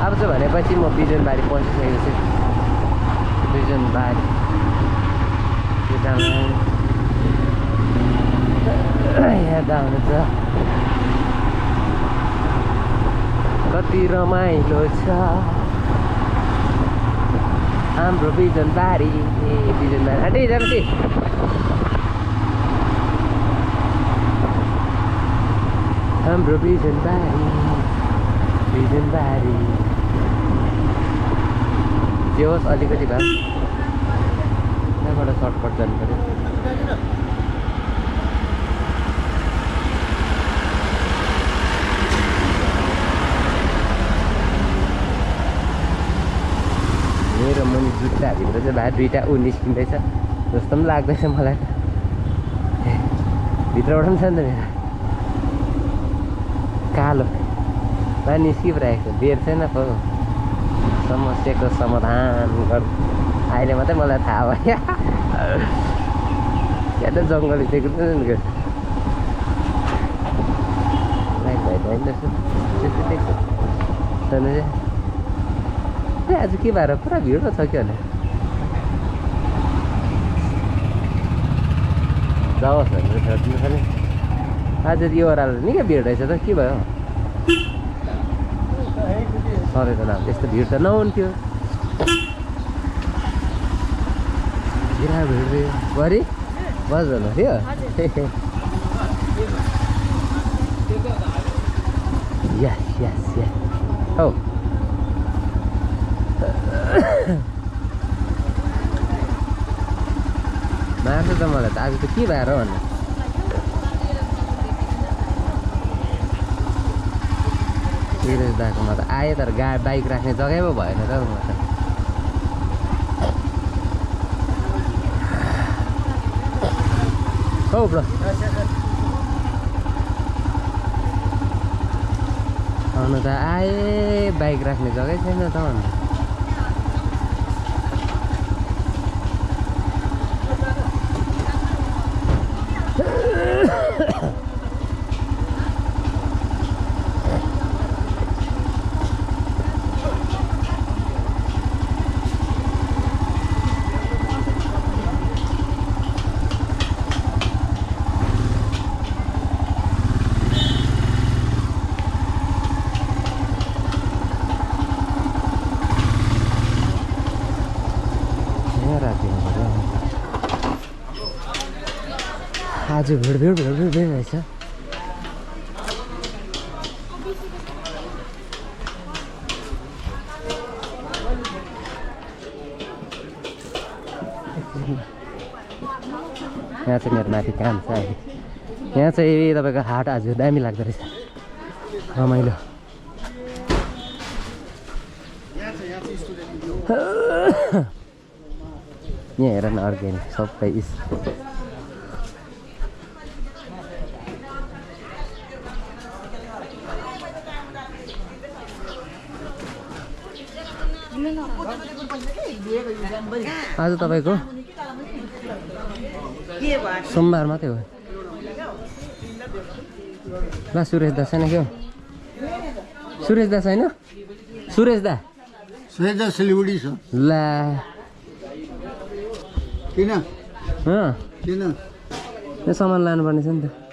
अब चाहिँ भनेपछि म बिजनबारी पसिसकेको छु बिजनबारी यहाँ हुनुहुन्छ कति रमाइलो छ हाम्रो बिजनबारी बिजनबारी आँटी जानुहोस् हाम्रो बिजनबारी बिजनबारी जे होस् अलिकति भए यहाँबाट सर्टकट जानु पऱ्यो मेरो मुनि जुत्ताभित्र चाहिँ भाइ दुईवटा निस्किँदैछ जस्तो पनि लाग्दैछ मलाई भित्रबाट पनि छ नि त मेरो कालो भाइ निस्किरहेको छ बेर छैन पो समस्याको समाधान गर अहिले मात्रै मलाई थाहा भयो क्या त जङ्गली देख्नु आज के भएर पुरा भिड छ कि भने जाओस् भने आज यो ओह्रालो निकै भिड रहेछ त के भयो सधैँ त नाम यस्तो भिड त नहुन्थ्यो भिड गरी बस्दैन थियो यस यस यस हौ मार्छ त मलाई त आज त के भएर भन्नु विरेश दाकोमा त आयो तर बाइक राख्ने जग्गै पो भएन त म त हौ ब्रो आउनु त आए बाइक राख्ने जग्गै छैन त भन्नु आज भिड रहेछ यहाँ चाहिँ मेरो माथि काम छ अहिले यहाँ चाहिँ तपाईँको हाट आज दामी लाग्दो रहेछ रमाइलो यहाँ हेर न अर्ग्यानिक सबै आज तपाईँको सोमबार मात्रै हो ल सुरेश दा छैन क्या सुरेश दा छैन सुरेश दा सिलगढी छ ला किन यो सामान लानुपर्ने छ नि त